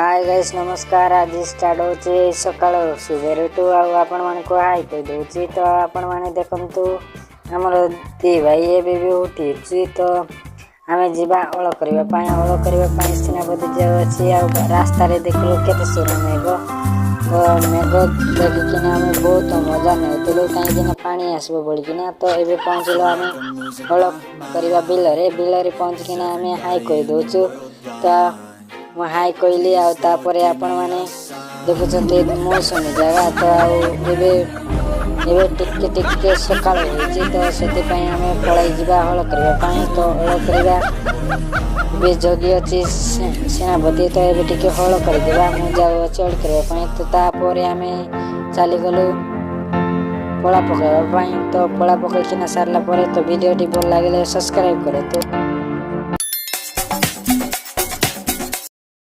ହାଏ guys, ନମସ୍କାର। ଆଜି start ହେଉଛି ସକାଳ ସୁବେରଠୁ ଆଉ ଆପଣମାନଙ୍କୁ ହାଇ କହିଦେଉଛି। ତ ଆପଣମାନେ ଦେଖନ୍ତୁ, ଆମର ଦି ଭାଇ ଏବେ ବି ଉଠିଛି। ତ ଆମେ ଯିବା ହଳ କରିବା ପାଇଁ। ହଳ କରିବା ପାଇଁ ସେନାପତି ଯାଉଅଛି ଆଉ ରାସ୍ତାରେ ଦେଖିଲୁ କେତେ ସୁନ୍ଦର ମେଘ। ତ ମେଘ ଦେଖିକିନା ଆମେ ବହୁତ ମଜା ନେଉଥିଲୁ, କାହିଁକିନା ପାଣି ଆସିବ ବୋଲିକିନା। ତ ଏବେ ପହଞ୍ଚିଲୁ ଆମେ ହଳ କରିବା ବିଲରେ। ବିଲରେ ପହଞ୍ଚିକିନା ଆମେ ହାଇ କହିଦେଉଛୁ। ତ ମୁଁ ହାଇ କହିଲି ଆଉ ତାପରେ ଆପଣମାନେ ଦେଖୁଛନ୍ତି ମୌସୁମୀ ଜାଗା। ତ ଆଉ ଏବେ ଏବେ ଟିକେ ଟିକେ ସକାଳ ହେଇଛି, ତ ସେଥିପାଇଁ ଆମେ ପଳାଇ ଯିବା ହଳ କରିବା ପାଇଁ। ତ ହଳ କରିବା ଏବେ ଜଗି ଅଛି ସେନାପତି। ତ ଏବେ ଟିକେ ହଳ କରିଦେବା। ମୁଁ ଯାଉଅଛି ହଳ କରିବା ପାଇଁ। ତ ତାପରେ ଆମେ ଚାଲିଗଲୁ ପଳା ପକାଇବା ପାଇଁ। ତ ପଳା ପକାଇକିନା ସାରିଲା ପରେ, ତ ଭିଡ଼ିଓଟି ଭଲ ଲାଗିଲେ ସବସ୍କ୍ରାଇବ୍ କରନ୍ତୁ।